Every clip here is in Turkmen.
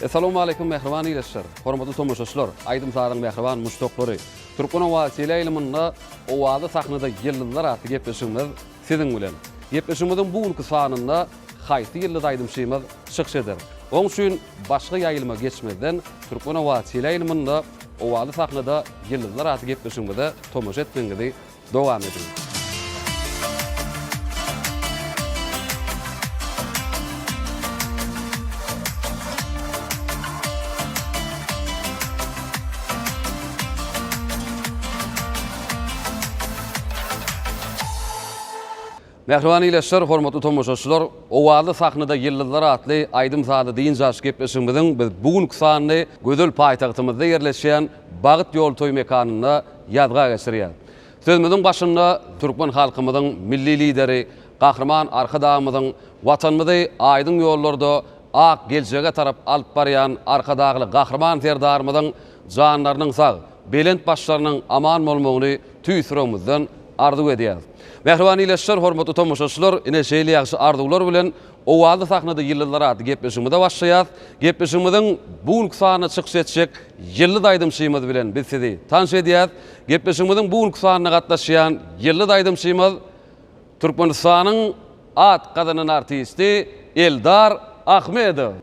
Essalawmaleýkum mähriban ildeşler, hormatly tomaşaçylar, aýdym-sazyň mähriban muşdaklary! Türkmen owazy teleýaýlymynda Owazly sahnada ýyldyzlar atly gepleşigimiz siziň bilen. Gepleşigimiziň bu günki sanynda haýsy ýyldyz aýdymçymyz çykyş eder? Oň üçin başga ýaýlyma geçmezden Türkmen owazy teleýaýlymynda Owazly sahnada ýyldyzlar atly gepleşigimize tomaşa etmegiňizi dowam ediň. Mähriban ildeşler, hormatly tomaşaçylar, Owazly sahnada ýyldyzlar atly aýdym-sazly dynç alyş gepleşigimiziň biz bu günki sanyny gözel paýtagtymyzda ýerleşýän Bagt ýol toý mekanynda ýazga geçirýäris. Sözümiziň başynda türkmen halkymyzyň Milli Lideri Gahryman Arkadagymyzyň Watanymyzy aýdyň ýollarda ak geljege tarap alyp barýan Arkadagly Gahryman Serdarymyzyň janlarynyň sag, belent başlarynyň aman bolmagyny tüýs ýüregimizden arzuw edýäris. Mähriban ildeşler, hormatly tomaşaçylar, ine şeýle ýagşy arzuwlar bilen Owazly sahnada ýyldyzlar atly gepleşigimize başlaýarys. Gepleşigimiziň bu günki sanynda çykyş etjek ýyldyz aýdymçymyz bilen biz sizi tanyş edýäris. Gepleşigimiziň bu günki sanyna gatnaşýan ýyldyz aýdymçymyz Türkmenistanyň at gazanan artisti Eldar Ahmedow.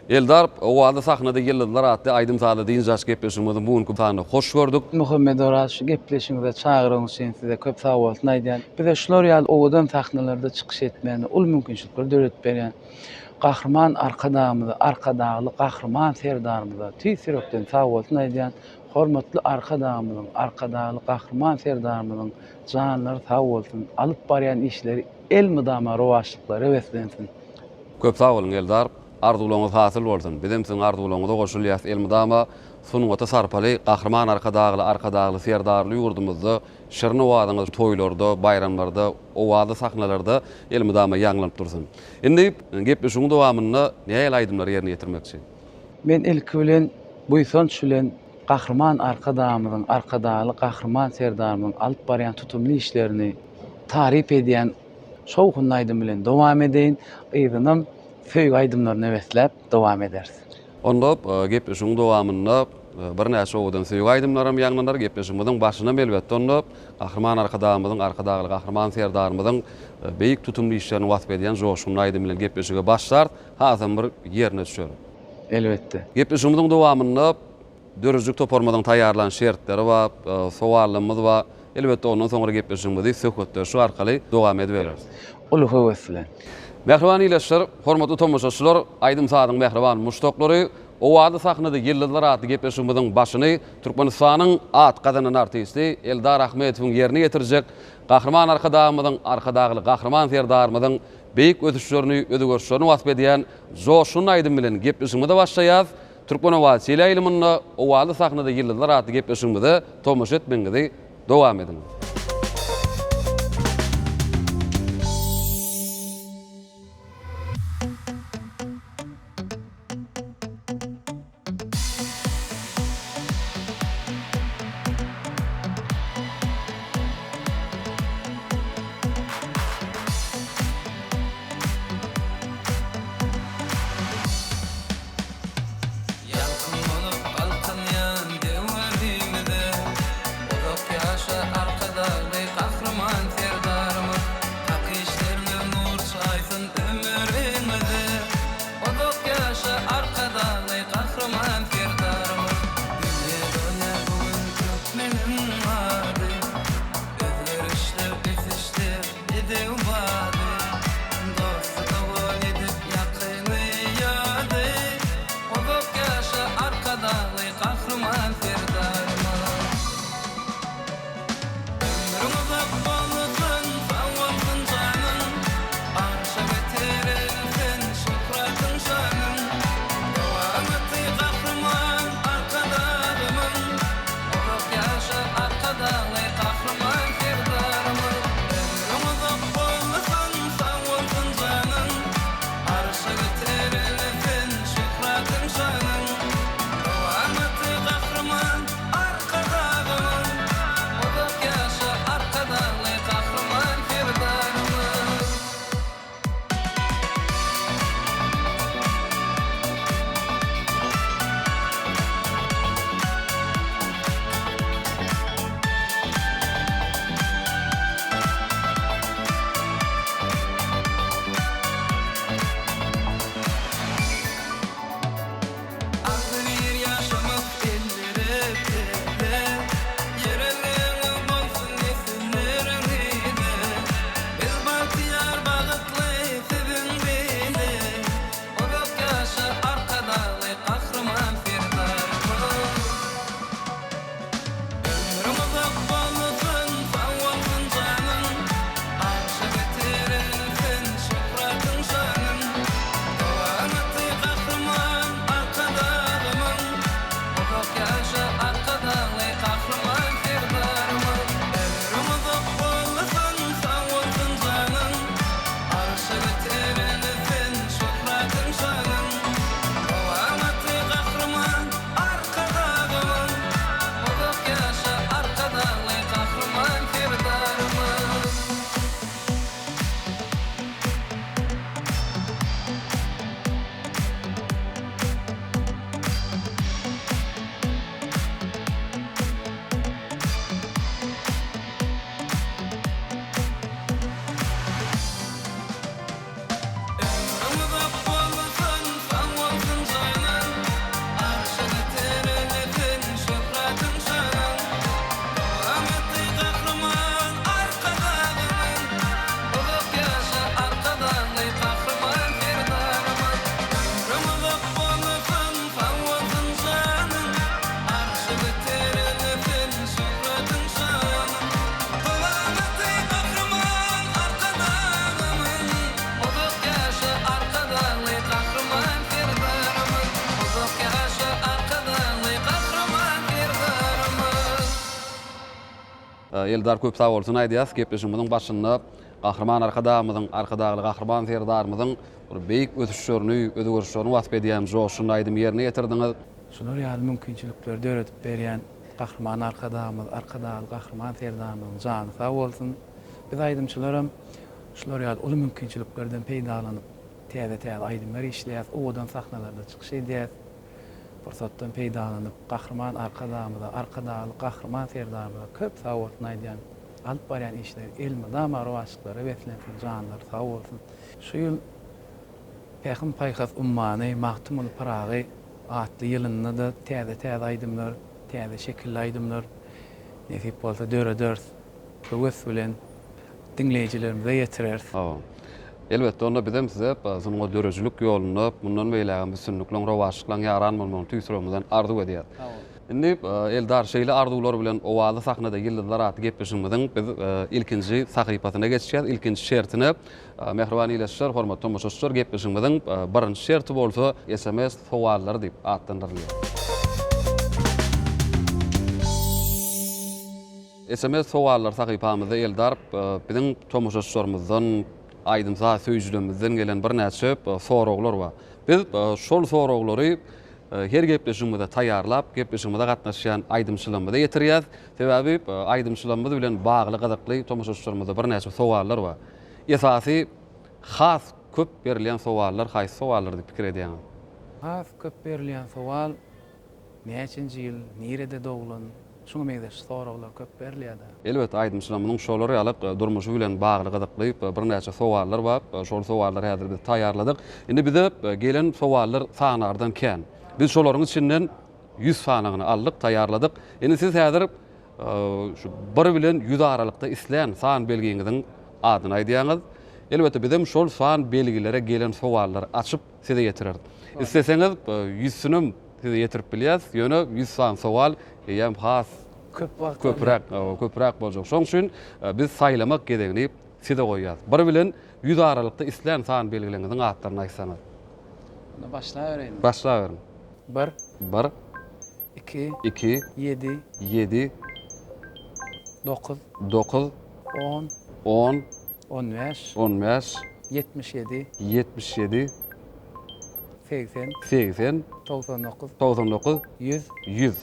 Eldar, Owazly sahnada ýyldyzlar atly aýdym-sazly dynç alyş gepleşigimiziň bu günki sanyny hoş gördük. Muhammet Oraz şu gepleşigiňize çagyrygyňyz üçin size köp sagbolsun aýdýan. Bize şular ýaly owadan sahnalarda çykyş etmäne uly mümkinçilikler döredip berýän Gahryman Arkadagymyza, Arkadagly Gahryman Serdarymyza tüýs ýürekden sagbolsun aýdýan. Hormatly Arkadagymyzyň, Arkadagly Gahryman Serdarymyzyň janlary sag bolsun, alyp barýan işleri elmydama rowaçlyklara beslensin. Köp sag boluň Eldar, arzuwlaryňyz hasyl bolsun. Bizem siziň arzuwlaryňyza goşulýas. Elmydama sungata sarpaly Gahryman Arkadagly, Arkadagly Serdarly ýurdumyzda şirin owazyňyz toýlarda, baýramlarda, owazly sahnalarda elmydama ýaňlanyp dursun. Indi gepleşigiň dowamynda nähili aýdymlary ýerine ýetirmekçi? Men ilki bilen buýsanç bilen Gahryman Arkadagymyzyň, Arkadagly Gahryman Serdarymyzyň alyp barýan tutumly işlerini taryp edýän şowhunly aýdym bilen dowam edeýin. Yzynam söýgi aýdymlaryna besläp dowam ederis. Onda gepleşigiň dowamynda birnäçe owadan söýgi aýdymlaram ýaňlanar. Gepleşigimiziň başynam elbetde onda Gahryman Arkadagymyzyň, Arkadagly Gahryman Serdarymyzyň beýik tutumly işlerini wasp edýän joşgunly aýdym bilen gepleşige başlarys. Hasam bir ýerine düşer. Elbetde. Gepleşigimiziň dowamynda döredijilik toparymyzyň taýýarlan şertleri bar, sowallarymyz bar. Elbetde ondan soňra gepleşigimizi söhbetdeşlik arkaly dowam edibereris. Uly höwes bilen. Mähriban ildeşler, hormatly tomaşaçylar, aýdym-sazyň mähriban muşdaklary, Owazly sahnada ýyldyzlar atly gepleşigimiziň başyny Türkmenistanyň at gazanan artisti Eldar Ahmetowyň ýerine ýetirjek Gahryman Arkadagymyzyň, Arkadagly Gahryman Serdarymyzyň beýik ösüşlerini, özgerişlerini wasp edýän joşgunly aýdym bilen gepleşigimize başlaýarys. Türkmen owazy teleýaýlymynda Owazly sahnada ýyldyzlar atly gepleşigimize tomaşa etmegiňizi dowam ediň. Ýalkym bolup galkynýan döwrümize, Uzak ýaşa Arkadag! Eldar köp sag bolsun aýdýas. Gepleşigimiziň başynda Gahryman Arkadagymyzyň, Arkadagly Gahryman Serdarymyzyň bir beýik ösüşlerini, özgerişlerini wasp edýän joşgunly aýdymy ýerine ýetirdiňiz. Şular ýaly mümkinçilikleri döredip berýän Gahryman Arkadagymyz, Arkadagly Gahryman Serdarymyzyň jany sag bolsun! Biz aýdymçylaram şular ýaly uly mümkinçiliklerden peýdalanyp, täze-täze aýdymlar işleýäris, owadan sahnalarda çykyş edýäris. Pursatdan peýdalanyp, Gahryman Arkadagymyza, Arkadagly Gahryman Serdarymyza köp sagbolsun aýdýan. Alyp barýan işleri elmydama rowaçlyklara beslensin, janlary sag bolsun! Şu ýyl Pähim-paýhas ummany Magtymguly Pyragy atly ýylynda-da täze-täze aýdymlar, täze şekilli aýdymlar nesip bolsa dörederis. Höwes bilen diňleýjilerimize ýetireris. Hawa. Elbetde, onda bizem size sungat döredijilik ýolunda mundan beýlägem üstünlikleň, rowaçlyklaň ýaran bolmagyny tüýs ýüregimizden arzuw edýäris. Indi, Eldar, şeýle arzuwlar bilen Owazly sahnada ýyldyzlar atly gepleşigimiziň biz ilkinji sahypasyna geçýäris, ilkinji şertine. Mähriban ildeşler, hormatly tomaşaçylar, gepleşigimiziň birinji şerti bolsa sms sowallary diýip atlandyrylýar. Sms sowallar sahypamyzda Eldar biziň tomaşaçylarymyzdan, aýdym-saz söýüjilerimizden gelen birnäçe soraglar bar. Biz şol soraglary her gepleşigimize taýýarlap, gepleşigimize gatnaşýan aýdymçylarymyza ýetirýäris. Sebäbi aýdymçylarymyz bilen bagly gyzykly tomaşaçylarymyzda birnäçe sowallar bar. Esasy has köp berilýän sowallar haýsy sowallar diýip pikir edýäňiz? Has köp berilýän sowal Näçenji ýyl, nirede doglan? Şuňa meňzeş soraglar köp berilýär-dä. Elbetde, aýdymçylarymyzyň şolar ýaly durmuşy bilen bagly gyzykly birnäçe sowallar bar. Şol sowallary häzir biz taýýarladyk. Indi bize gelen sowallar sanardan kän. Biz şolaryň içinden 100 sanyny aldyk, taýýarladyk. Indi siz häzir şu bir bilen 100 aralykda islän san belgiňiziň adyny aýdýaňyz. Elbetde, bizem şol san belgilere gelen sowallary açyp size ýetireris. Isleseňiz, ýüzsünem size ýetirip bilýäris. Ýöne 100 sany sowal eýýäm has köp wagt köpräk, köpräk boljak. Şonuň üçin biz saýlamak gezegini size goýýarys. Bir bilen 100 aralykda islän san belgileriňiziň atlaryny aýtsaňyz. Onda başlabereýinmi? Başlaberiň. Bir. Bir. Iki. Iki. Ýedi. Ýedi. Dokuz. Dokuz. On. On. 15. 15. 77. 77. 80. 80. 99. 99. 100. 100.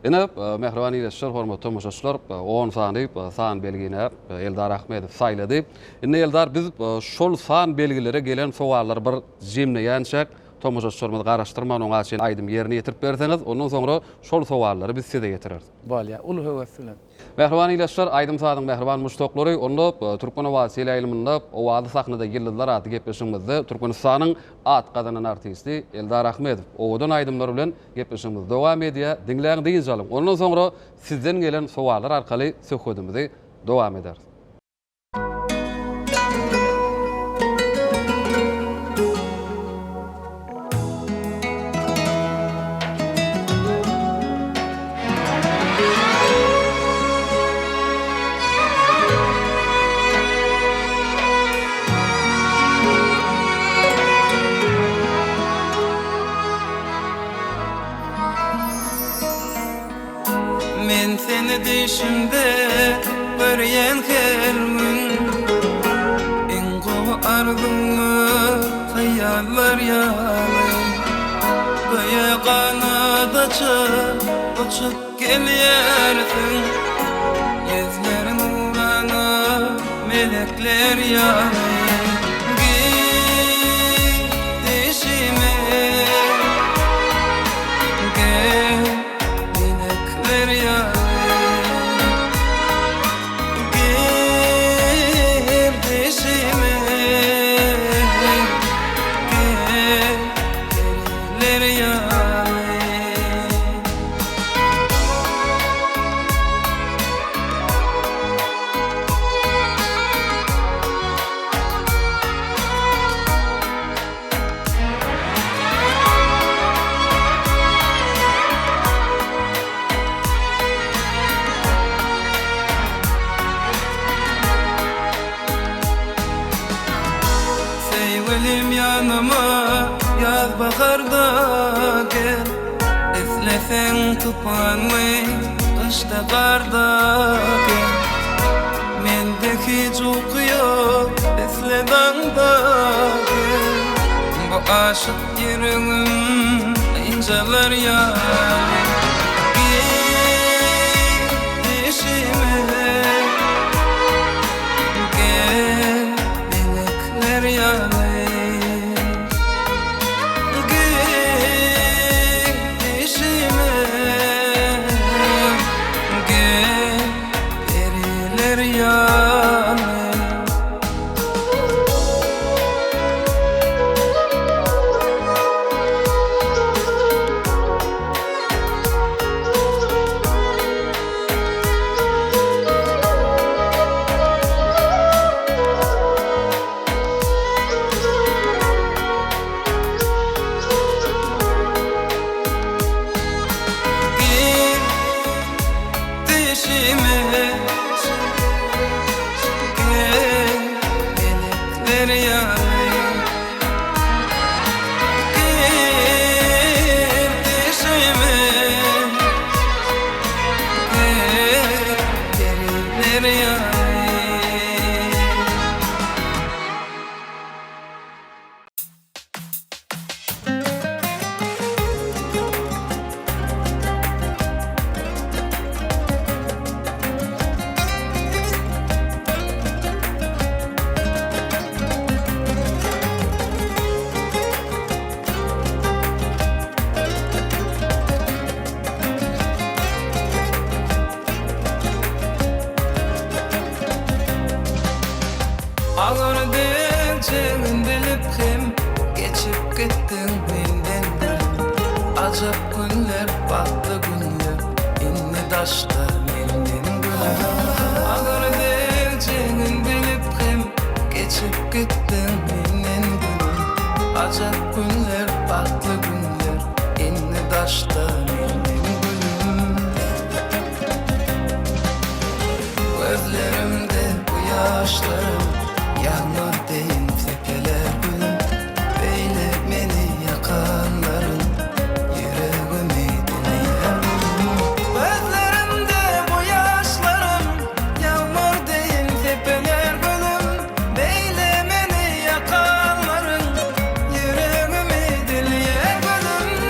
Ine, mähriban ildeşler, hormatly tomaşaçylar, 10 sany san belgini Eldar Ahmedow saýlady. Indi Eldar biz şol san belgilere gelen sowallary bir jemleýänçäk, tomaşaçylarymyzy garaşdyrman oňa çenli aýdym ýerine ýetirip berseňiz, ondan soňra şol sowallary biz size ýetireris. Bolýar, uly höwes bilen. Mähriban ildeşler, aýdym-sazyň mähriban muşdaklary, onda Türkmen owazy teleýaýlymynda Owazly sahnada ýyldyzlar atly gepleşigimizde Türkmenistanyň at gazanan artisti Eldar Ahmedow owadan aýdymlary bilen gepleşigimizi dowam edýär. Diňläň, dynç alyň. Ondan soňra sizden gelen sowallar arkaly söhbedimizi dowam ederis. Men seni düýşümde görýän her gün Iň gowy arzuwlar hyýallar ýaly Göýä ganat açyp uçup gelýärsiň Ýüzleri nurana melekler ýaly Gir düýşüme gel Melekler ýaly Gir düşüme Gel periler ýaly. Söýgülim ýanyma ýaz baharda gel Isleseň tupanly gyşda garda gel. Aşyk ýüregim ynjalar ýaly Gel düşüme Gel melekler ýaly Gel düşüme Gel periler ýaly. Gel düşüme Gel melekler ýaly Gel düşüme Gel periler ýaly. Agyr degjegin bilip hem Geçip gitdiň menden gülüp Ajap günler, bagtly günler Indi daşda menden gülüp Agyr degjegin bilip hem Geçip gitdiň menden gülüp Ajap günler, bagtly günler Indi daşda menden gülüm. Gözlerimde bu ýaşlarym Ýagmyr deýin sepeler gülüm Beýle meni ýakanlaryň Ýüregimi dileýär gülüm Gözlerimde bu ýaşlarym Ýagmyr deýin sepeler gülüm Beýle meni ýakanlaryň Ýüregimi dileýär gülüm.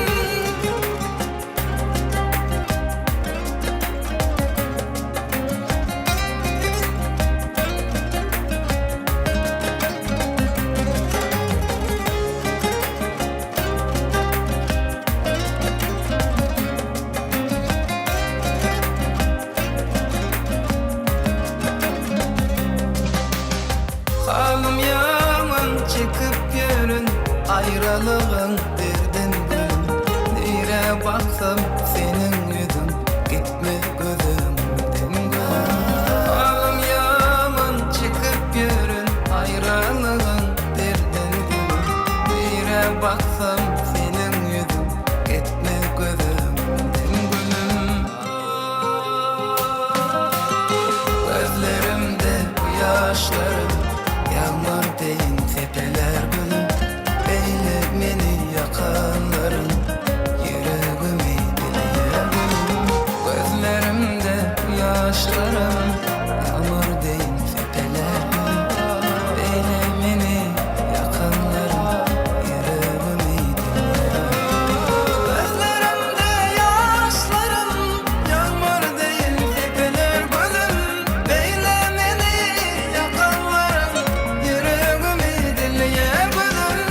Halym ýaman çekip ýörün aýralygyň derdin gülüm Nirä baksam seniň ýüzüň gitme gözümden gülüm Halym ýaman çekip ýörün aýralygyň derdin gülüm Nirä baksam seniň ýüzüň gitme gözümden gülüm. Gözlerimde bu ýaşlarym Ýagmyr deýin sepeler gülüm Beýle meni ýakanlaryň Ýüregimi dilýär gülüm Gözlerimde bu ýaşlarym Ýagmyr deýin sepeler gülüm Beýle meni ýakanlaryň Ýüregimi dilýär Gözlerimde ýaşlarym Ýagmyr deýin sepeler gülüm Beýle meni ýakanlaryň Ýüregimi dilýär gülüm.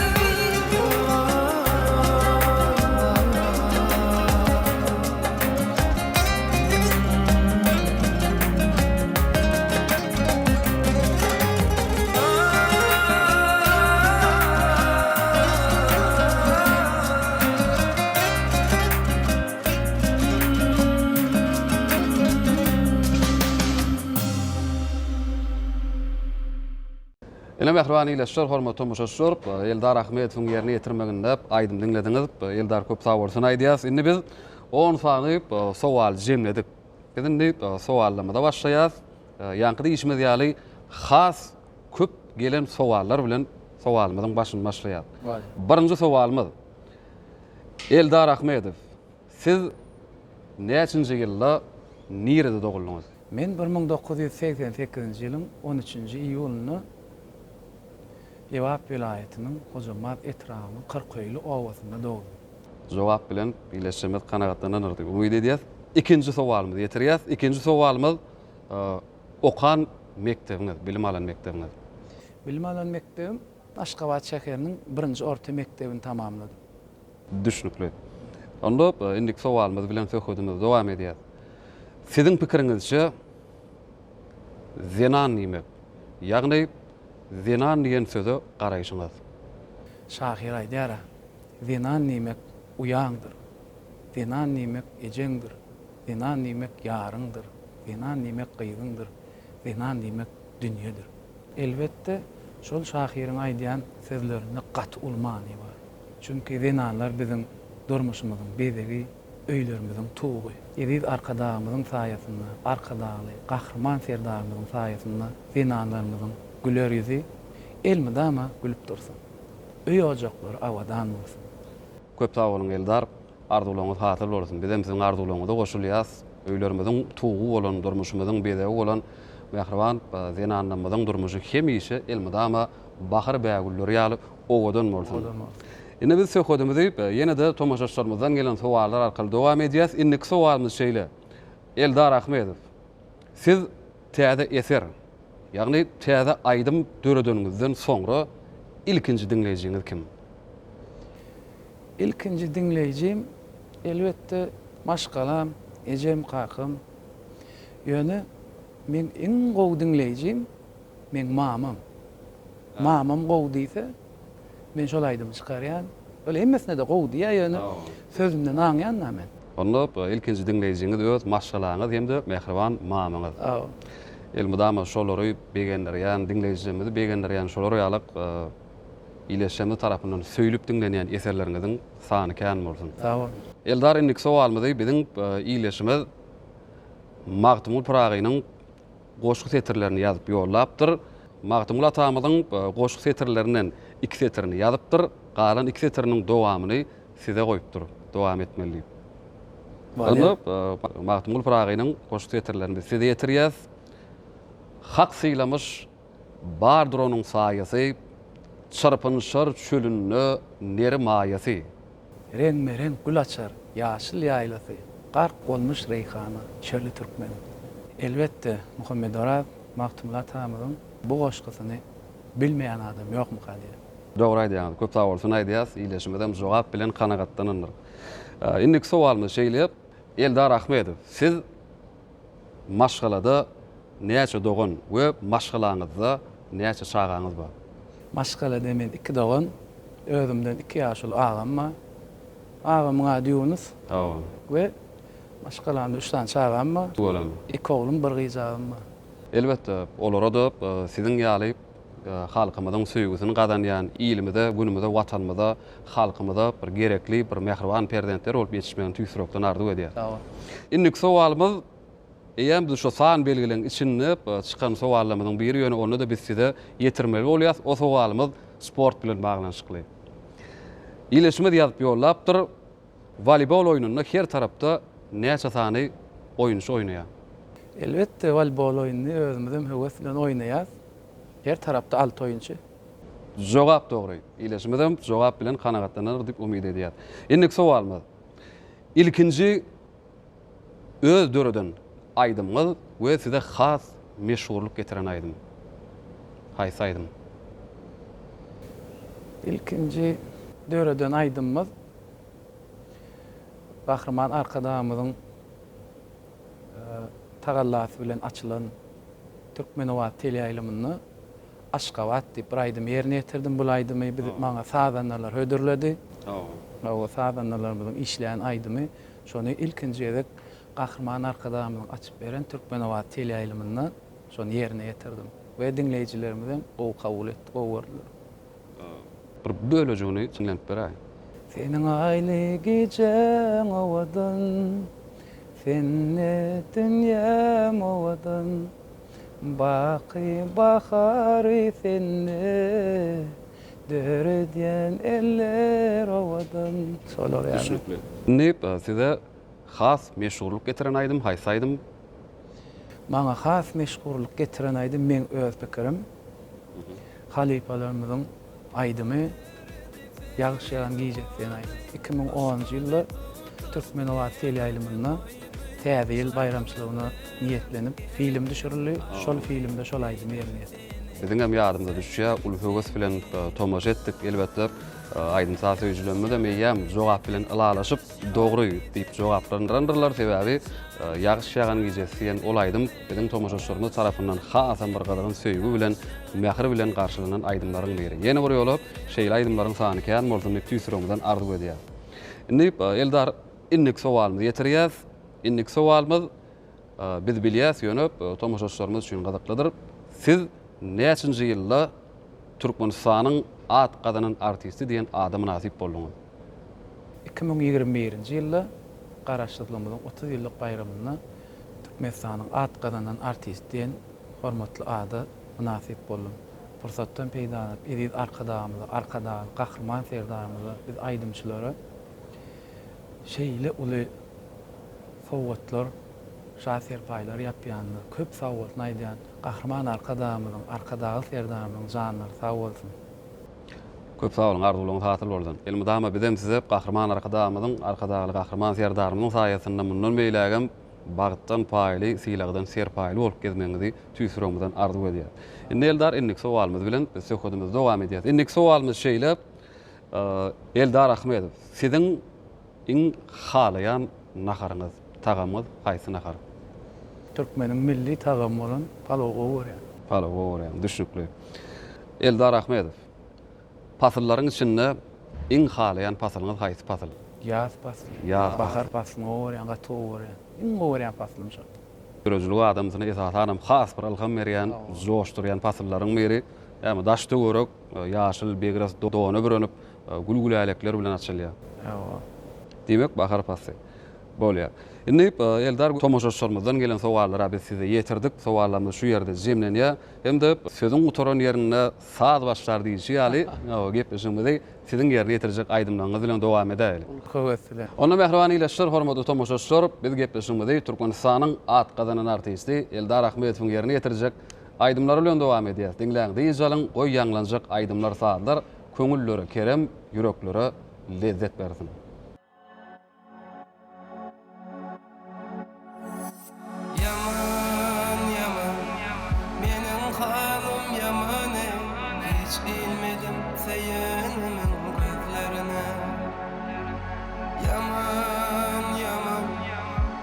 Ine mähriban ildeşler, hormatly tomaşaçylar, Eldar Ahmedowyň ýerine ýetirmeginde aýdym diňlediňiz. Eldar köp sag bolsun aýdýas. Indi biz on sany sowaly jemledik. Biz indi sowallarymyza başlaýas. Ýaňky diýişimiz ýaly has köp gelen sowallar bilen sowalymyzyň başyny başlaýas. Birinji sowalymyz. Eldar Ahmedow, siz näçinji ýylda nirede doguldyňyz? Men 1988-nji ýylyň on üçünji iýulynda. Lebap welaýatynyň Hojambaz etrabynyň Kyrköýli obasynda dogdum. Jogap bilen ildeşlerimiz kanagatlanandyr diýip umyt edýäs. Ikinji sowalymyzy ýetirýäs. Ikinji sowalymyz okan mekdebiňiz, bilim alan mekdebiňiz. Bilim alan mekdebim Aşgabat şäheriniň birinji orta mekdebini tamamladym. Düşnükli. Onda indiki sowalymyz bilen söhbedimizi dowam edýäs. Siziň pikiriňizçe zenan diýmek, ýagny zenan diýen söze garaýşyňyz? Şahyr aýdýar-a, Zenan diýmek uýaňdyr, zenan diýmek ejeňdir, zenan diýmek ýaryňdyr, zenan diýmek gyzyňdyr, zenan diýmek dünýedir. Elbetde, şol şahyryň aýdýan sözlerinde gaty uly many bar. Çünki zenanlar biziň durmuşymyzyň bezegi, öýlerimiziň tugy. Eziz Arkadagymyzyň saýasynda, Arkadagly Gahryman Serdarymyzyň saýasynda zenanlarymyzyň güler ýüzi elmydama gülüp dursun. Öý-ojaklary abadan bolsun. Köp sag boluň Eldar. Arzuwlaryňyz hasyl bolsun. Bizem siziň arzuwlaryňyza goşulýas. Öýlerimiziň tugy bolan, durmuşymyzyň bezegi bolan mähriban zenanlarymyzyň durmuşy hemişe elmydama bahar bägülleri ýaly owadan bolsun. Indi biz söhbedimizi ýene-de tomaşaçylarymyzdan gelen sowallar arkaly dowam edýäs. Indiki sowalymyz şeýle. Eldar Ahmedow, siz täze eser, ýagny täze aýdym döredeniňizden soňra ilkinji diňleýjiňiz kim? Ilkinji diňleýjim, elbetde, maşgalam, ejem, kakam. Ýöne meň iň gowy diňleýjim meň mamam. Mamam gowy diýse, men şol aýdymy çykarýan. Ol hemmesine-de gowy diýýär, ýöne sözünden aňýan-da men. Onda ilkinji diňleýjiňiz öz maşgalaňyz hem-de mähriban mamaňyz. Elmydama şolary begendirýän, diňleýjilerimizi begendirýän şolar ýaly Ildeşlerimiz tarapyndan söýlüp diňlenýän eserleriňiziň sany kän bolsun. Sag boluň. Eldar indiki sowalymyzy biziň ildeşimiz Magtymguly Pyragynyň goşgy setirlerini ýazyp ýollapdyr. Magtymguly atamyzyň goşgy setirlerinden iki setirini ýazypdyr, galan iki setiriniň dowamyny size goýupdyr, dowam etmeli diýip. Onda Magtymguly Pyragynyň goşgy setirlerini biz size ýetirýäs. Hak sylamyş Bardyr onuň saýasy, Çyrpynşar çölünde neri maýasy. Reňbe-reňk gül açar ýaşyl ýaýlasy, Gark bolmuş reýhana çöli türkmeniň. Elbetde, Muhammedoraz Magtymguly atamyzyň bu goşgusyny bilmeýän adam ýokmuka diýýän. Dogry aýdýaňyz, köp sagbolsun aýdýas, ildeşimizem jogap bilen kanagatlanandyr. Indiki sowalymyz şeýle, Eldar Ahmedow, siz Maşgalada näçe dogan we maşgalaňyzda näçe çagaňyz bar? Maşgalada men iki dogan, özümden iki ýaşuly agam bar. Agamyň ady Ýunus. We maşgalamda üç sany çagam bar. Tüweleme. Iki oglum, bir gyzjagym bar. Elbetde, olara-da siziň ýaly halkymyzyň söýgüsini gazanýan, ilimize, günümize, Watanymyza, halkymyza bir gerekli, bir mähriban perzentler bolup ýetişmegini tüýs ýürekden arzuw edýäris. Sag bol. Indiki sowalymyz, eýýäm biz şu san belgileň içinde çykan sowallarymyzyň biri, ýöne onda-da biz size ýetirmeli bolýas. O sowalymyz sport bilen baglanyşykly. Ildeşimiz ýazyp ýollapdyr. Woleýbol oýnunda her tarapda näçe sany oýunçy oýnaýar? Elbetde, woleýbol oýnuny özümizem höwes bilen oýnaýas. Her tarapda alty oýunçy. Jogap dogry. Ildeşimizem jogap bilen kanagatlanar diýip umyt edýäs. Indiki sowalymyz. Ilkinji öz döreden aýdymyňyz we size has meşhurlyk getiren aýdym? Haýsy aýdym? Ilkinji döreden aýdymymyz Gahryman Arkadagymyzyň tagallasy bilen açylan Türkmenobat teleýaýlymynda Aşgabat diýip bir aýdymy ýerine ýetirdim. Bul aýdymy biz maňa sazandalar hödürledi. Hawa, sazandalarymyzyň işleýän aýdymy. Şony ilkinji gezek Gahryman Arkadagymyzyň açyp beren Türkmenobat teleýaýlymynda şony ýerine ýetirdim we diňleýjilerimizem gowy kabul etdi, gowy gördüler. Bir bölejigini diňlenip beräý. Seniň aýly gijäň owadan, Sende dünýäm owadan. Baky bahary sende, Döredýän eller owadan. Şolar ýaly. Düşnükli. Indi size has meşhurlyk getiren aýdym haýsy aýdym? Maňa has meşhurlyk getiren aýdym meň öz pikirim. Halypalarymyzyň. aýdymy Ýagyş ýagan gijesi diýen aýdym. 2010-njy ýylda Türkmenobat teleýaýlymynda Täze ýyl baýramçylygyna niýetlenip film düşürildi. Şol filmde şol aýdymy ýerine ýetirdim. Biziň hem ýadymyza düşýär, uly höwes bilen tomaşa etdik. Elbetde, aýdym-saz söýüjilerimizem eýýäm jogap bilen ylalaşyp, dogry diýip jogaplandyrandyrlar. Sebäbi Ýagyş ýagan gijesi diýen ol aýdym biziň tomaşaçylarymyz tarapyndan hasam bir gyzgyn söýgi bilen, mähir bilen garşylanan aýdymlaryň biri. Ýene bir ýola şeýle aýdymlaryň sany kän bolsun diýip tüýs ýüregimizden arzuw edýäris. Indi, Eldar, indiki sowalymyzy ýetirýäs. Indiki sowalymyz, biz bilýäs, ýöne tomaşaçylarymyz üçin gyzyklydyr. Siz näçinji ýylda Türkmenistanyň at gazanan artisti diýen ada mynasyp bolduňyz? 2021-nji ýylda Garaşsyzlygymyzyň 30 ýyllyk baýramynda Türkmenistanyň at gazanan artisti diýen hormatly ada mynasyp boldum. Pursatdan peýdalanyp, eziz Arkadagymyza, Arkadagly Gahryman Serdarymyza, biz aýdymçylara şeýle uly sowgatlar, şa serpaýlar ýapýanyna köp sagbolsun aýdýan. Gahryman Arkadagymyzyň, Arkadagly Serdarymyzyň janlary sag bolsun! Köp sag boluň, arzuwlaryňyz hasyl bolsun! Elmydama bizem size Gahryman Arkadagymyzyň, Arkadagly Gahryman Serdarymyzyň saýasynda mundan beýlägem bagtdan paýly, sylagdan serpaýly bolup gezmegiňizi tüýs ýüregimizden arzuw edýäris. Indi Eldar indiki sowalymyz bilen biz söhbedimizi dowam edýäris. Indiki sowalymyz şeýle, Eldar Ahmedow, siziň iň halaýan naharyňyz, tagamyňyz haýsy nahar? Türkmeniň milli tagamy bolan palowy gowy görýän. Palowy gowy görýäň, düşnükli. Eldar Ahmedow, pasyllaryň içinde iň halaýan pasylyňyz haýsy pasyl? Ýaz pasly. Ýaz pasly. Bahar paslyny gowy görýän, gaty gowy görýän. Iň gowy görýän paslym şol. Döredijilik adamsyna esasanam has bir ylham berýän, joşdurýan pasyllaryň biri. Ýagny daş-töwerek ýaşyl begres dona bürenip, gül-gülälekler bilen açylýar. Hawa. Diýmek, bahar pasly. Bolýar. Indi, Eldar, tomaşaçylarymyzdan gelen sowallary biz size ýetirdik. Sowallarymyz şu ýerde jemlenýär. Hem-de sözüň gutaran ýerinde saz başlar diýlişi ýaly, gepleşigimizi siziň ýerine ýetirjek aýdymlaryňyz bilen dowam edäýeli. Uly höwes bilen. Onda mähriban ildeşler, hormatly tomaşaçylar, biz gepleşigimizi Türkmenistanyň at gazanan artisti Eldar Ahmedowyň ýerine ýetirjek aýdymlary bilen dowam edýäs. Diňläň, dynç alyň, goý ýaňlanjak aýdymlar-sazlar köňüllere kerem, ýüreklere lezzet bersin. Ýaman, ýaman, meniň halym ýaman eý, Hiç ilmedim söýenimiň gözlerine. Ýaman, ýaman,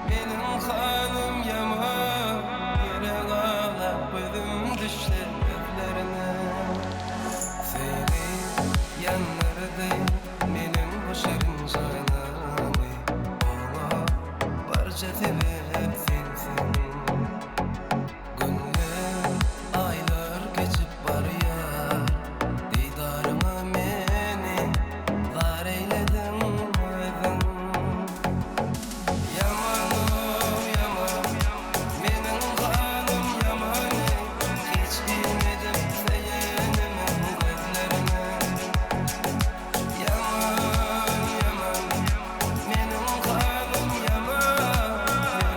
meniň halym ýaman, Gerek aglap gözüm düşse gözlerine. Söýgi ýandyrdy meniň bu şirin janymy, Oňa barja sebäp sensiň. Günler, aýlar geçip barýar, Didaryňa meni zar eýlediň özüň. Ýaman-ow, ýaman, meniň halym ýaman-eý, Hiç bilmedim söýenimiň gözlerine. Ýaman, ýaman, meniň halym ýaman.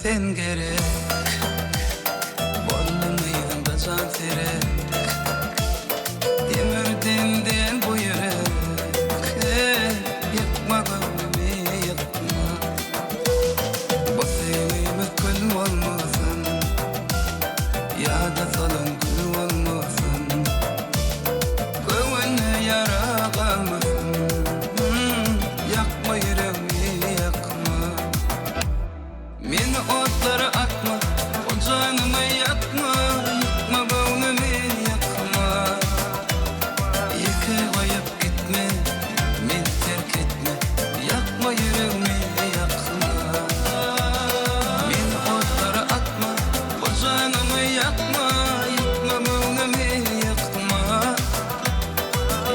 Sen gerek Boldum yzyňda janserek Demir demden bu ýürek Eý, ýykma göwnümi ýykma Bu söýgimiz kül bolmasyn Ýada salan gül bolmasyn Göwünde ýara galmasyn Ýakma ýüregmi ýakma Meni otlara atma, o janymy ýakma, Ýykma göwnümi ýykma. Ýeke goýup gitme, meni terk etme, Ýakma ýüregimi ýakma. Meni otlara atma, o janymy ýakma, Ýykma göwnümi ýykma.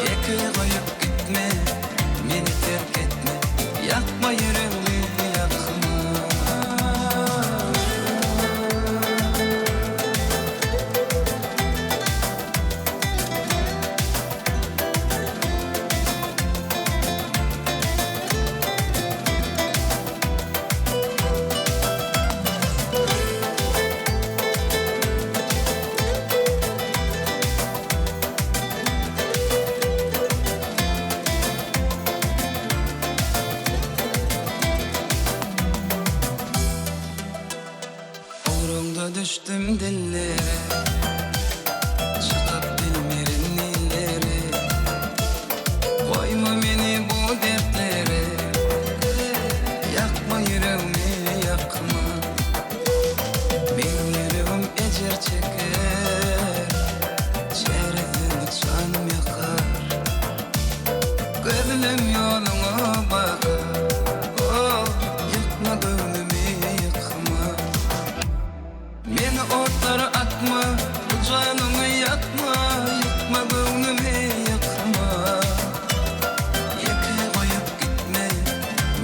Ýeke goýup gitme, meni terk etme, Ýakma ýüregimi ýakma. Ugruňda düşdüm dillere, Çykyp bilmerin illere. Goýma meni bu dertlere, Ýakma ýüregimi, ýakma. Meň ýüregim ejir çeker, Çäresiz janym ýakar. Gözlem ýoluňa bakar, Oh, ýykma göwnümi, ýykma. Meni otlara atma, bu janymy ýakma, Ýykma göwnümi, ýykma. Ýeke goýup gitme,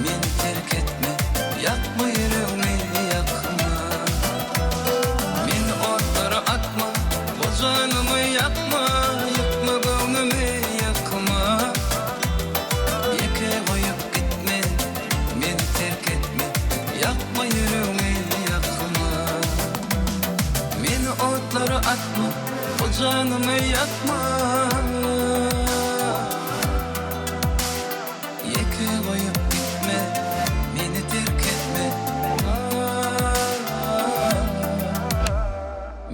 meni terk etme, Ýakma ýüregimi, ýakma. Meni otlara atma, bu janymy ýakma, Ýykma göwnümi, ýykma. Ýeke goýup gitme, meni terk etme, Ýakma ýüregimi, ýakma. Meni otlara atma, bu janymy ýakma. Ýeke goýup gitme, meni terk etme.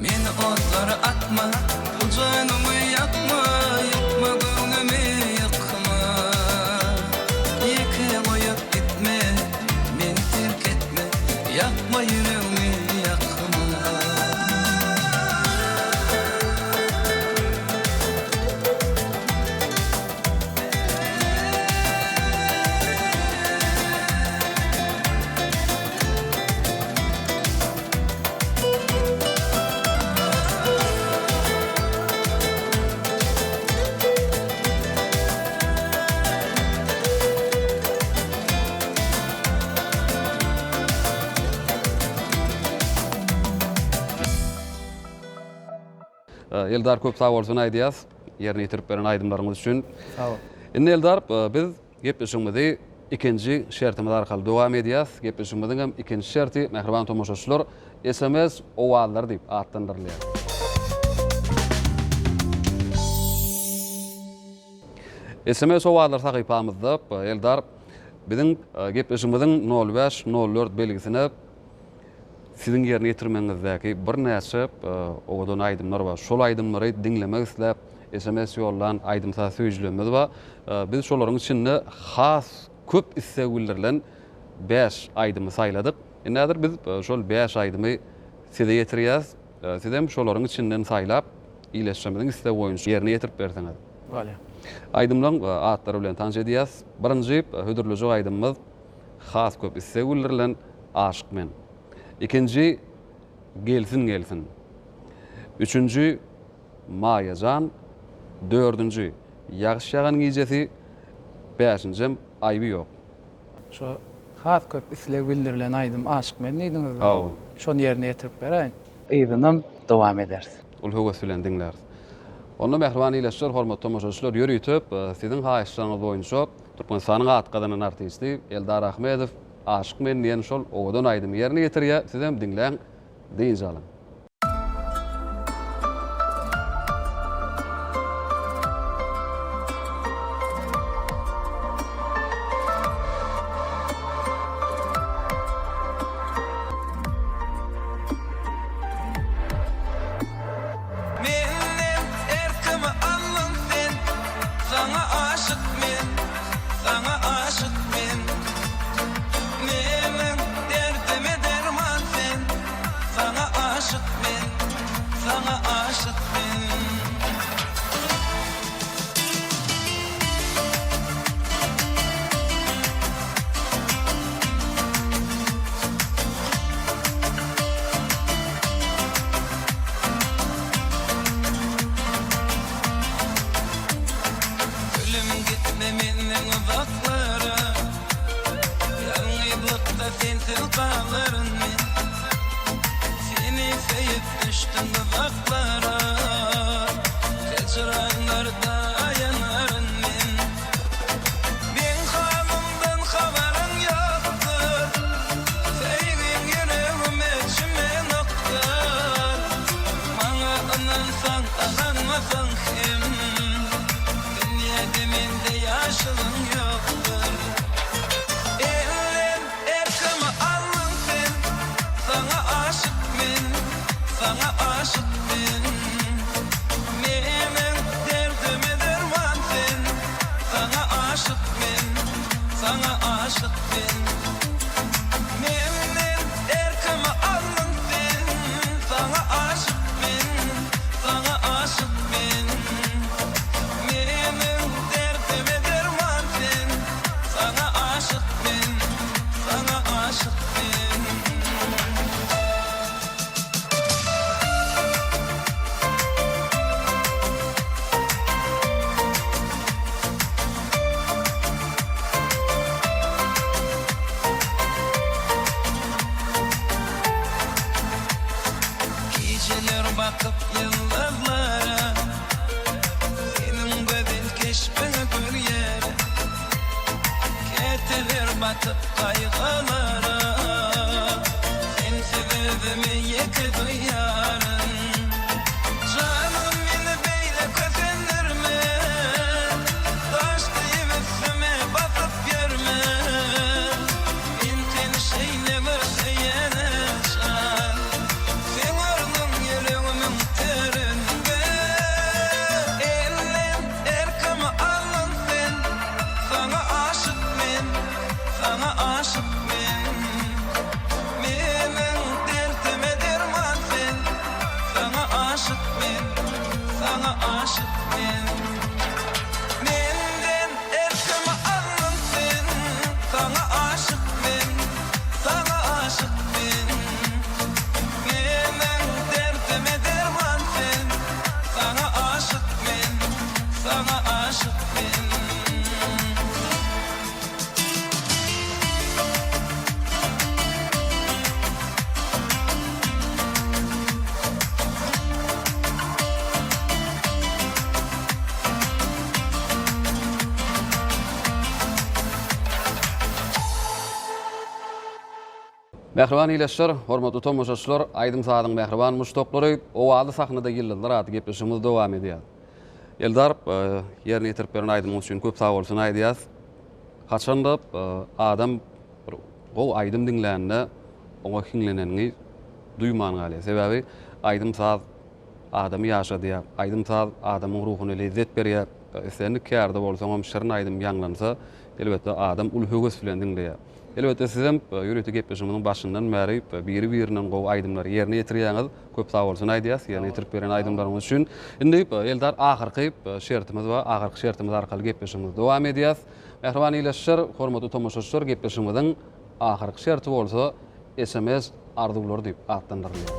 Meni otlara atma, bu janymy ýakma, Ýykma göwnümi ýykma. Ýeke goýup gitme, meni terk etme, Ýakma ýüregimi ýakma. Eldar köp sag bolsun aýdýas ýerine ýetirip beren aýdymlaryňyz üçin. Sag bol. Indi Eldar biz gepleşigimizi ikinji şertimiz arkaly dowam edýäs. Gepleşigimiziň hem ikinji şerti mähriban tomaşaçylar SMS owazlary diýip atlandyrylýar. SMS owazlary sahypamyzda Eldar biziň gepleşigimiziň nol bäş, nol dört belgisine Siziň ýerine ýetirmegiňizdäki birnäçe owadan aýdymlar bar. Şol aýdymlary diňlemek isläp, sms ýollan aýdym-saz söýüjilerimiz bar. Biz şolaryň içinde has köp isleg bildirilen bäş aýdymy saýladyk. Indi häzir biz şol bäş aýdymy size ýetirýäris. Sizem şolaryň içinden saýlap, ildeşlerimiziň islegi boýunça ýerine ýetirip berseňiz. Bolýar. Aýdymlaryň atlary bilen tanyş edýäris. Birinji hödürlejek aýdymymyz Has köp isleg bildirilen Aşyk men. Ikinji Gelsin gelsin. Üçünji Maýa jan. Dördünji Ýagyş ýagan gijesi. Bäşinjem Aýby ýok. Şo has köp isleg bildirilen aýdym Aşyk men diýdiňizmi? Hawa. Şony ýerine ýetirip beräýiň. Yzynam dowam ederis. Uly höwes bilen diňläris. Onda mähriban ildeşler, hormatly tomaşaçylar, ýörite siziň haýyşlaryňyz boýunça Türkmenistanyň at gazanan artisti Eldar Ahmedow. Aşyk men diýen şol owadan aýdymy ýerine ýetirýär. Sizem diňläň, dynç alyň. Menden erkimi aldyň sen, Saňa aşyk men, saňa aşyk men. Meniň derdime derman sen, Saňa aşyk men, saňa aşyk men. Gülüm gitme menden uzaklara Ýalňyzlykda sensiz galaryn men Seni söýüp düşdüm duzaklara Hijranlarda ýanaryn men Meň halymdan habaryň ýokdur Söýgiň ýüregime çümenokdyr Maňa ynansaň, ynanmasaň hem Dünýäde mende ýaşylyň ýokdur. Elden erkimi aldyň sen, Saňa aşyk men, saňa aşyk men. Meniň derdime derman sen, Saňa aşyk men, saňa aşyk men. Menden erkimi aldyň sen, Saňa aşyk men, saňa aşyk men. Meniň derdime derman sen, Saňa aşyk men, saňa aşyk men. Gijeler bakyp ýyldyzlara, Seniň gözel keşbiňi görýärin. Käteler batyp gaýgylara, Sensiz özümi ýeke duýaryn. Janym meni beýle kösendirme, Daş diýip üstüme basyp ýörme. Men seni şeýle bir söýene jan, Seň ornuň ýüregimiň töründe. Elden erkimi aldyň sen, Saňa aşyk men, saňa aşyk men. Meniň derdime derman sen, Saňa aşyk men, saňa aşyk men. Menden erkimi aldyň sen, Saňa aşyk men, saňa aşyk men. Meniň derdime derman sen, Saňa aşyk men, saňa aşyk men. Mähriban ildeşler, hormatly tomaşaçylar, aýdym-sazyň mähriban muşdaklary, Owazly sahnada ýyldyzlar atly gepleşigimiz dowam edýär. Eldar, ýerine ýetirip beren aýdymyňyz üçin köp sag bolsun aýdýas. Haçanda adam bir gowy aýdym diňlände oňa hiňleneniňi duýman galýar. Sebäbi aýdym-saz adamy ýaşadýar. Aýdym-saz adamyň ruhuna lezzet berýär. Islendik kärde bolsaňam şirin aýdym ýaňlansa, elbetde adam uly höwes bilen diňleýär. Elbetde sizem ýörite gepleşigimiziň başyndan bäri biri-birinden gowy aýdymlary ýerine ýetirýäňiz. Köp sag bolsun aýdýas ýerine ýetirip beren aýdymlaryňyz üçin. Indi Eldar ahyrky şertimiz bar. Ahyrky şertimiz arkaly gepleşigimizi dowam edýäs. Mähriban ildeşler, hormatly tomaşaçylar gepleşigimiziň ahyrky şerti bolsa sms arzuwlary diýip atlandyrylýar.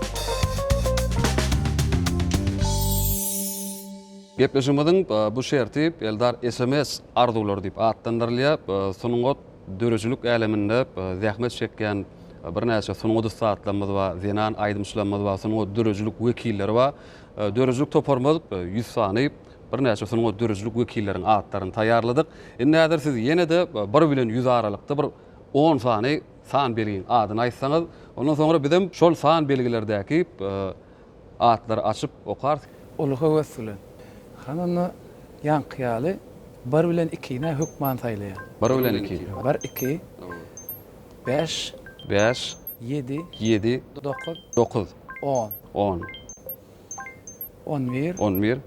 Gepleşigimiziň bu şerti Eldar sms arzuwlary diýip atlandyrylýar. Sungat Döredijilik äleminde zähmet çekýän birnäçe sungat ussatlarymyz bar, zenan aýdymçylarymyz bar, sungat döredijilik wekilleri bar. Döredijilik toparymyz 100 sany birnäçe sungat döredijilik wekilleriň atlaryny taýýarladyk. Indi häzir siz ýene-de bir bilen 100 aralykda bir on sany san belgiň adyny aýtsaňyz, ondan soňra bizem şol san belgilerdäki atlary açyp okarys. Uly höwes bilen. Han onda ýaňky ýaly bir bilen ikini hökman saýlaýan. Bir bilen iki. Bir, iki, bäş. Bäş. Ýedi. Ýedi. Dokuz. Dokuz. On. On. 11. 11.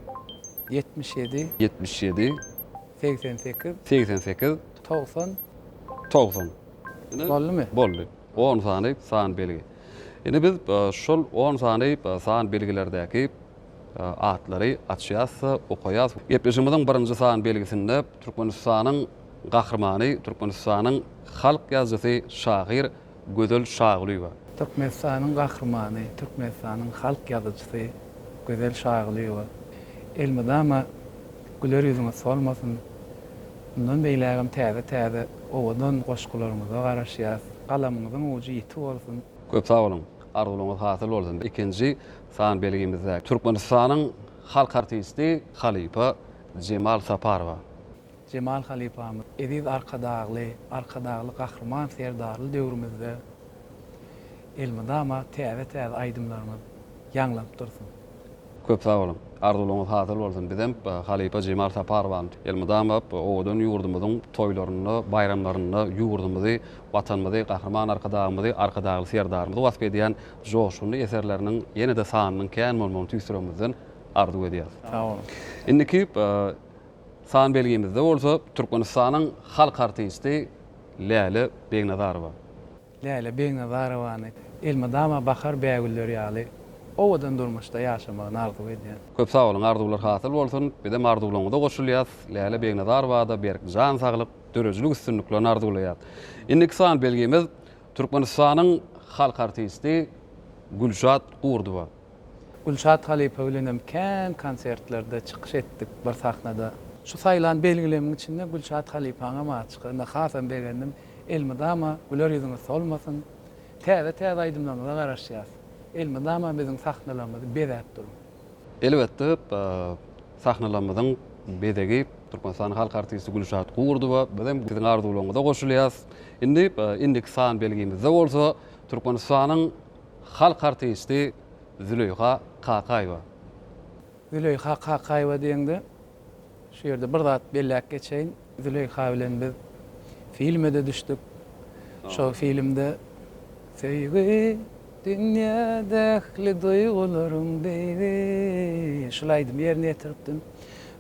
77. 77. 88. 88. 90. 90. Boldumy? Boldy. 10 sany san belgi. Indi biz e, şol 10 sany e, san belgilerdäki e, atlary açýas, okaýas. Gepleşigimiziň birinji san belgisinde Türkmenistanyň gahrymany, Türkmenistanyň halk ýazyjysy, şahyr Gözel Şagulyýewa. Türkmenistanyň Gahrymany, Türkmenistanyň halk ýazyjysy Gözel Şagulyýewa. Elmydama güler ýüzüňiz solmasyn. Mundan beýlägem täze-täze owadan goşgularyňyza garaşýas. Galamyňyzyň ujy ýiti bolsun. Köp sag boluň. Arzuwlaryňyz hasyl bolsun. Ikinji san belgimizde Türkmenistanyň halk artisti halypa Jemal Saparowa. Jemal halypamyz eziz Arkadagly, Arkadagly Gahryman Serdarly döwrümizde elmydama täze-täze aýdymlaryňyz ýaňlanyp dursun. Köp sag boluň. Arzuwlaryňyz hasyl bolsun. Bizem halypa Jemal Saparowany elmydama owadan ýurdumyzyň toýlarynda, baýramlarynda ýurdumyzy, Watanymyzy, Gahryman Arkadagymyzy, Arkadagly Serdarymyzy wasp edýän joşgunly eserleriniň ýene-de sanynyň kän bolmagyny tüýs ýüregimizden arzuw edýäris. Sag boluň. Indiki San belgimizde bolsa Türkmenistanyň halk artisti Läle Begnazarowa. Läle Begnazarowany elmydama bahar bägülleri ýaly owadan durmuşda ýaşamagyny arzuw edýän. Köp sag boluň arzuwlar hasyl bolsun bizem arzuwlaryňyza goşulýas Läle Begnazarowada berk jan saglyk döredijilik üstünliklerini arzuwlaýas. Indiki san belgimiz Türkmenistanyň halk artisti Gülşat Gurdowa. Gülşat halypa bilenem kän konsertlerde çykyş etdik bir sahnada. Şu saýlan belgilemiň içinde Gülşat halypaňam ady çykanda hasam begendim. Elmydama güler ýüzüňiz solmasyn. Täze-täze aýdymlaryňyza garaşýas. Elmydama biziň sahnalarymyzy bezäp duruň. Elbetde, sahnalarymyzyň bezegi Türkmenistanyň halk artisti Gülşat Gurdowa. Bizem siziň arzuwlaryňyza goşulýas. Indi indiki san belgimizde bolsa Türkmenistanyň Halk artisti Züleýha Kakaýewa. Züleýha Kakaýewa diýeňde, şu ýerde bir zat belläp geçeýin. Züleýha bilen biz filme-de düşdük. Şol filmde Söýgi, dünýäde ähli duýgularyň beýgi şul aýdymy ýerine ýetiripdim.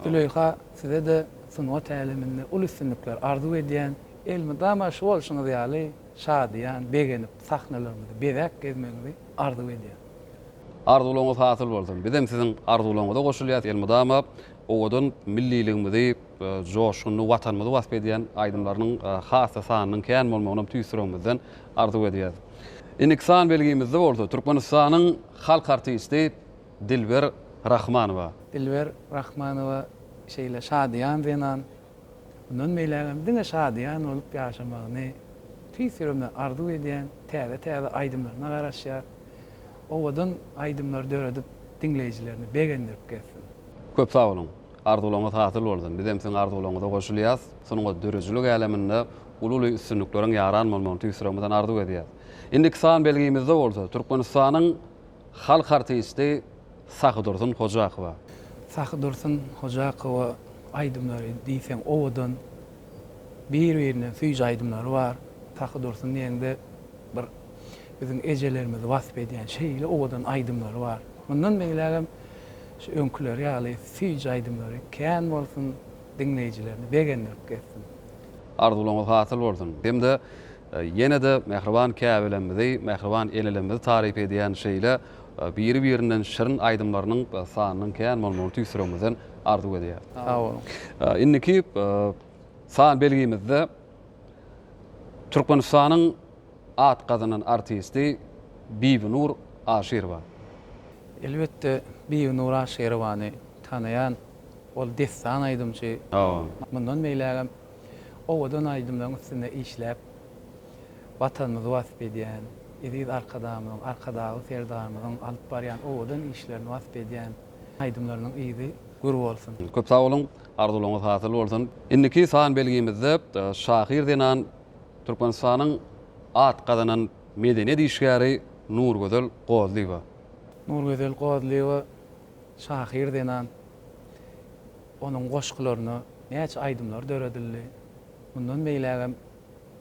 Züleýha, size-de sungat äleminde uly üstünlikler arzuw edýän. Elmydama şu bolşuňyz ýaly Şadyýan, begenip sahnalarymyzy bezäp gezmegiňizi arzuw edýän. Arzuwlaryňyz hasyl bolsun. Bizem siziň arzuwlaryňyza goşulýas. Elmydama owadan milliligimizi, joşgunly Watanymyzy wasp edýän aýdymlarynyň has-da sanynyň kän bolmagynam tüýs ýüregimizden arzuw edýäs. Indiki san belgimizde bolsa Türkmenistanyň halk artisti Dilber Rahmanowa. Dilber Rahmanowa şeýle şadyýan zenan, Mundan beýlägem diňe şadyýan bolup ýaşamagyny tüýs ýüregimden arzuw edýän, täze-täze aýdymlaryna garaşýas. Owadan aýdymlar döredip diňleýjilerini begendirip gezsin. Köp sag boluň. Arzuwlaryňyz hasyl bolsun. Bizem siziň arzuwlaryňyza goşulýas. Sungat döredijilik äleminde uly-uly üstünlikleriň ýaran bolmagyny tüýs ýüregimizden arzuw edýäs. Indiki san belgimizde bolsa Türkmenistanyň Halk artisti Sahydursun Hojakowa. Sahydursun Hojakowa aýdymlary diýseň owadan, bir-birinden süýji aýdymlary bar. Sahydursun diýeňde bir biziň ejelerimizi wasp edýän şeýle owadan aýdymlary bar. Mundan beýlägem şu öňküleri ýaly süýji aýdymlary kän bolsun, diňleýjilerini begendirip gezsin. Arzuwlaryňyz hasyl bolsun. Hem-de Ýene-de mähriban käbelerimizi, mähriban enelerimizi taryp edýän şeýle biri-birinden şirin aýdymlarynyň sanynyň kän bolmagyny tüýs ýüregimizden arzuw edýäris. Sag boluň. Indiki san belgimizde Türkmenistanyň at gazanan artisti Bibinur Aşyrowa. Elbetde, Bibinur Aşyrowany tanaýan, ol dessan aýdymçy. Mundan beýlägem Owadan aýdymlaryň üstünde işläp, Watanymyzy wasp edýän, eziz Arkadagymyzyň, Arkadagly Serdarymyzyň alyp barýan owadan işlerini wasp edýän aýdymlarynyň yzy gür bolsun! Köp sag boluň, arzuwlaryňyz hasyl bolsun! Indiki san belgimizde şahyr zenan Türkmenistanyň. at gazanan medeniýet işgäri Nurgözel Gozlyýewa. Nurgözel Gozlyýewa şahyr zenan. Onuň goşgularyna näçe aýdymlar döredildi. Mundan beýlägem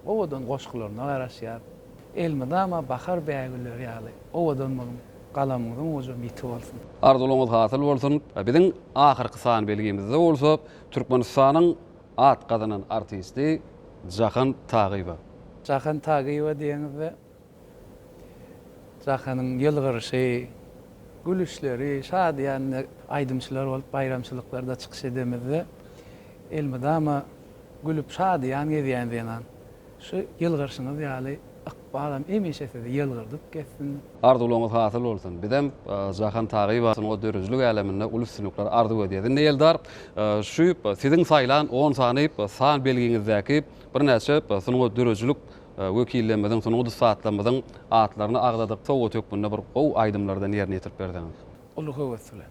owadan goşgularyna garaşýas. Elmydama bahar bägülleri ýaly owadan boluň, galamyňyzyň ujam ýiti bolsun. Arzuwlaryňyz hasyl bolsun. Biziň ahyrky san belgimizde bolsa Türkmenistanyň at gazanan artisti Jahan Tagyýewa. Jahan Tagyýewa diýeňizde Jahanyň ýylgyryşy, gülüşleri, şadyýan aýdymçylar bolup baýramçylyklarda çykyş edemizde elmydama gülüp şadyýan gezýän zenan. Şu ýylgyrşyňyz ýaly ykbalam hemişe sizi ýylgyrdyp gezsin. Arzuwlaryňyz hasyl bolsun. Bizem Jahan Tagyýewa sungat döredijilik äleminde uly üstünlikler arzuw edýäs. Indi Eldar, şu siziň saýlan on sany san belgiňizdäki birnäçe sungat döredijilik wekillerimiziň, sungat ussatlarymyzyň atlaryny agzadyk. Sowgat hökmünde bir gowy aýdymlardan ýerine ýetirip berseňiz. Uly höwes bilen.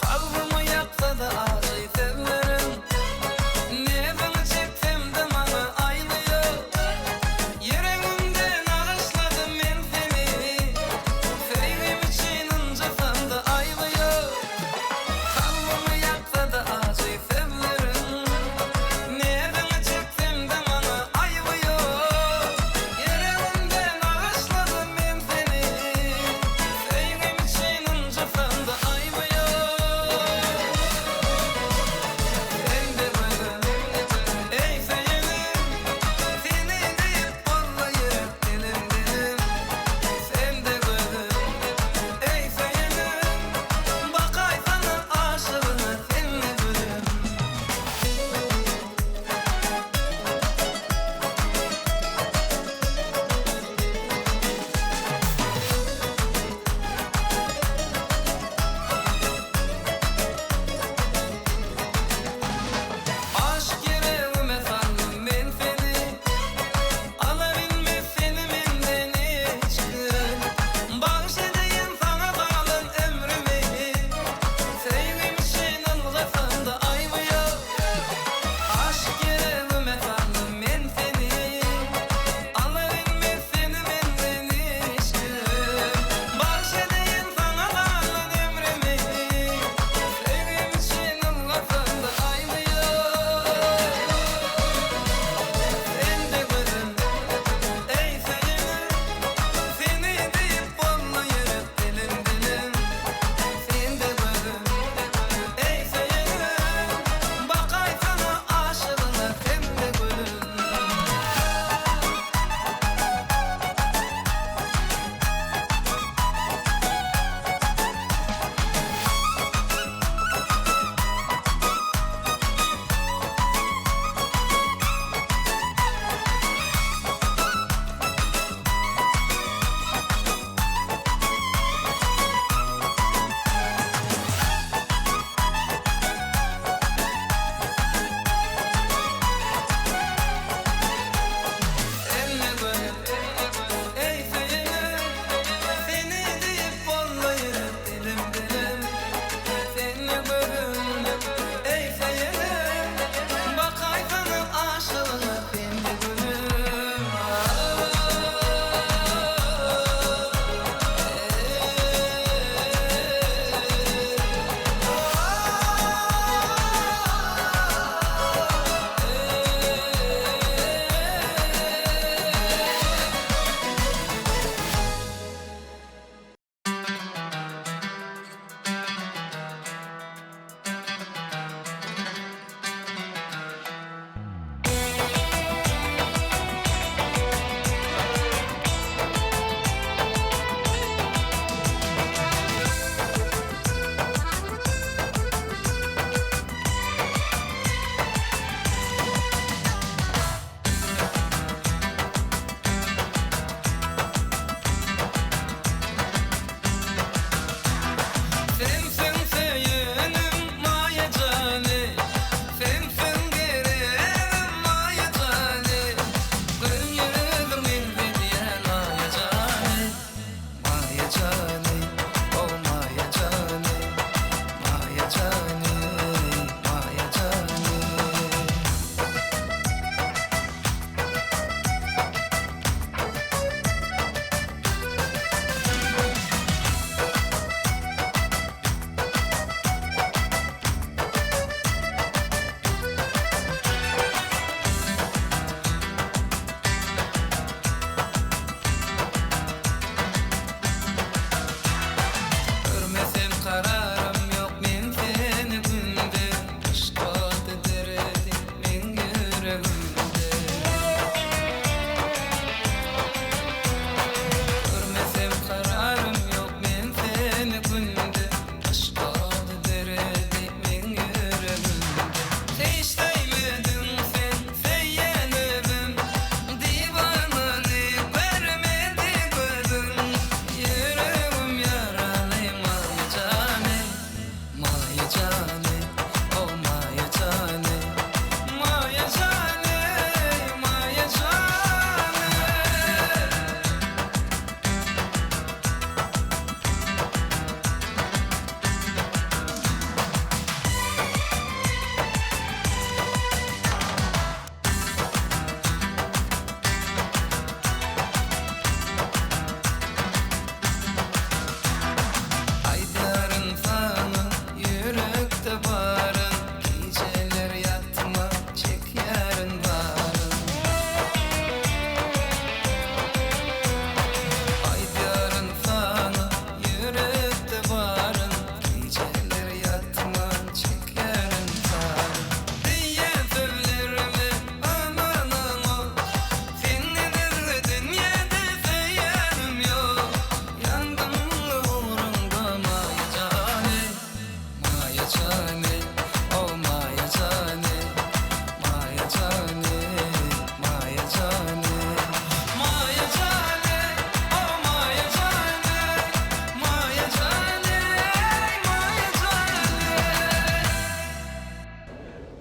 Kalbymy ýaksa-da ajy sözleriň.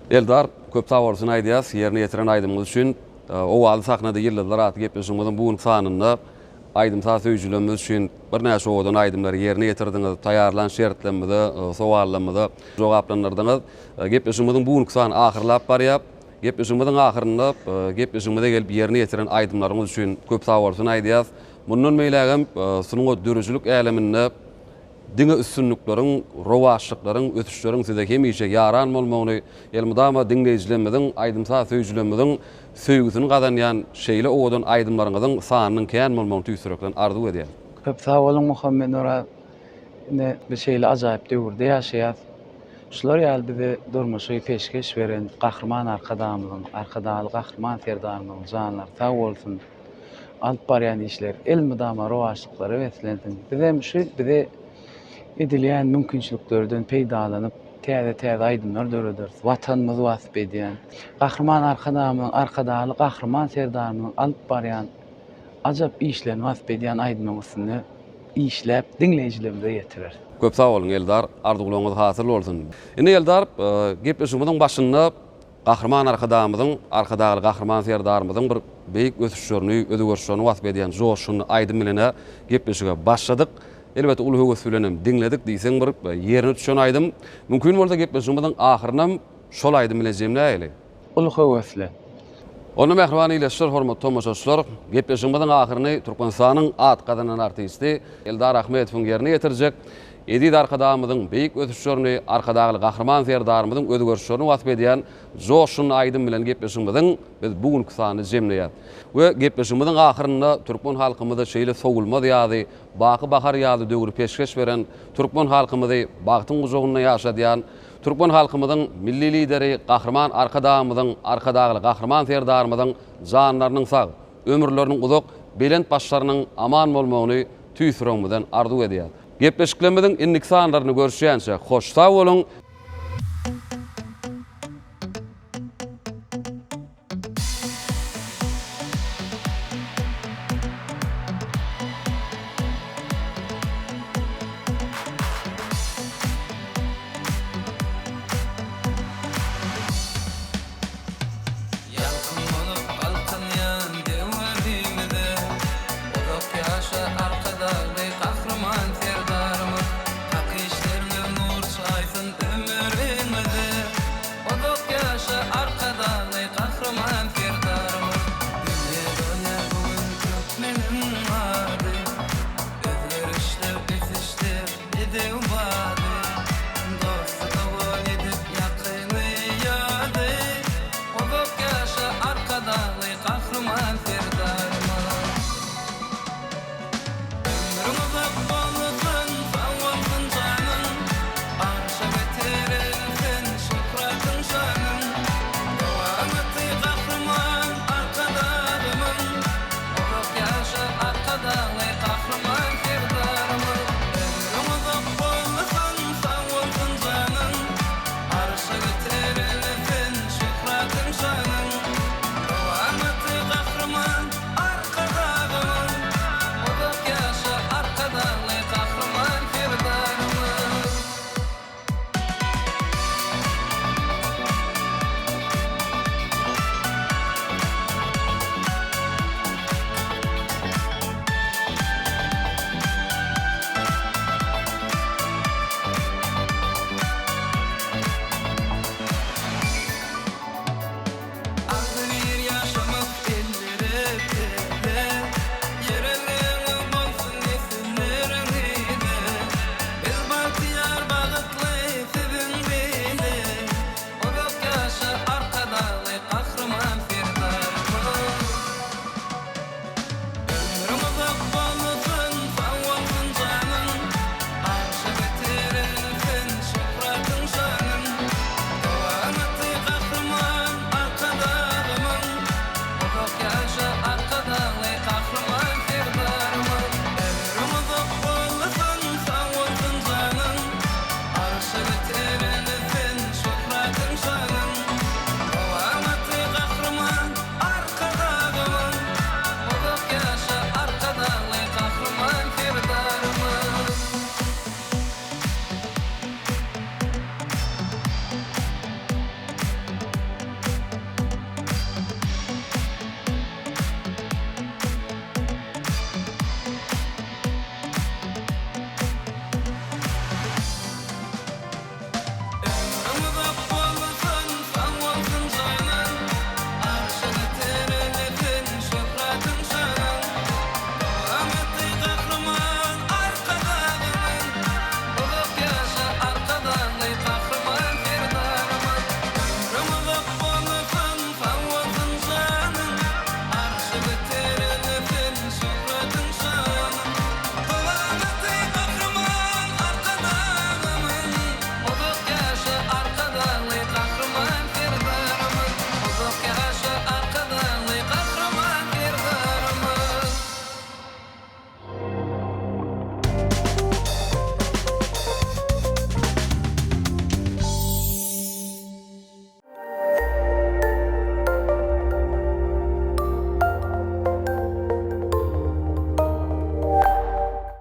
Eldar, köp sag bolsun aýdýas, ýerine ýetiren aýdymyňyz üçin. Owazly sahnada ýyldyzlar atly gepleşigimiziň bu günki sanynda aýdym-saz söýüjilerimiz üçin birnäçe owadan aýdymlary ýerine ýetirdiňiz, taýýarlan şertlerimize, sowallarymyza jogaplandyrdyňyz. Gepleşigimiziň bu günki sany ahyrlap barýar. Gepleşigimiziň ahyrynda gepleşigimize gelip ýerine ýetiren aýdymlaryňyz üçin köp sag bolsun aýdýas. Mundan beýlägem sungat döredijilik äleminde diňe üstünlikleriň, rowaçlyklaryň, ösüşleriň size hemişe ýaran bolmagyny, elmydama diňleýjilerimiziň, aýdym-saz söýüjilerimiziň söýgüsini gazanýan şeýle owadan aýdymlaryňyzyň sanynyň kän bolmagyny tüýs ýürekden arzuw edýän. Köp sag boluň Muhammetnur Ine biz şeýle ajaýyp döwürde ýaşaýas. Şular ýaly bize durmuşy peşgeş beren Gahryman Arkadagymyzyň, Arkadagly Gahryman Serdarymyzyň janlary sag bolsun! Alyp barýan işleri elmydama rowaçlyklara beslensin! Bizem şu bize edilýän mümkinçiliklerden peýdalanyp, täze-täze aýdymlar dörederis. Watanymyzy wasp edýän, Gahryman Arkadagymyzyň, Arkadagly Gahryman Serdarymyzyň alyp barýan ajap işlerini wasp edýän aýdymlaryň üstünde işläp diňleýjilerimize ýetireris. Köp sag boluň Eldar, arzuwlaryňyz hasyl bolsun. Indi Eldar, gepleşigimiziň başynda Gahryman Arkadagymyzyň, Arkadagly Gahryman Serdarymyzyň bir beýik ösüşlerini, özgerişlerini wasp edýän joşgunly aýdym bilen-ä gepleşige başladyk. Elbetde uly höwes bilenem diňledik, diýseň bir ýerine düşen aýdym. Mümkin bolsa gepleşigimiziň ahyrynam şol aýdym bilen jemläýeli. Uly höwes bilen. Onda mähriban ildeşler, hormatly tomaşaçylar, gepleşigimiziň ahyryny Türkmenistanyň at gazanan artisti Eldar Ahmetowyň ýerine ýetirjek Eziz Arkadagymyzyň beýik ösüşlerini, Arkadagly Gahryman Serdarymyzyň özgerişlerini wasp edýän joşgunly aýdym bilen gepleşigimiziň biz bu günki sanyny jemleýäs. We gepleşigimiziň ahyrynda türkmen halkymyza şeýle sowulmaz ýazy, baky bahar ýaly döwri peşgeş beren, türkmen halkymyzy bagtyň gujagynda ýaşadýan Türkmen halkymyzyň Milli Lideri Gahryman Arkadagymyzyň, Arkadagly Gahryman Serdarymyzyň janlarynyň sag, ömürleriniň uzak, belent başlarynyň aman bolmagyny tüýs ýüregimizden arzuw edýäs. Gepleşiklerimiziň indiki sanlarynda görüşýänçä hoş sag boluň!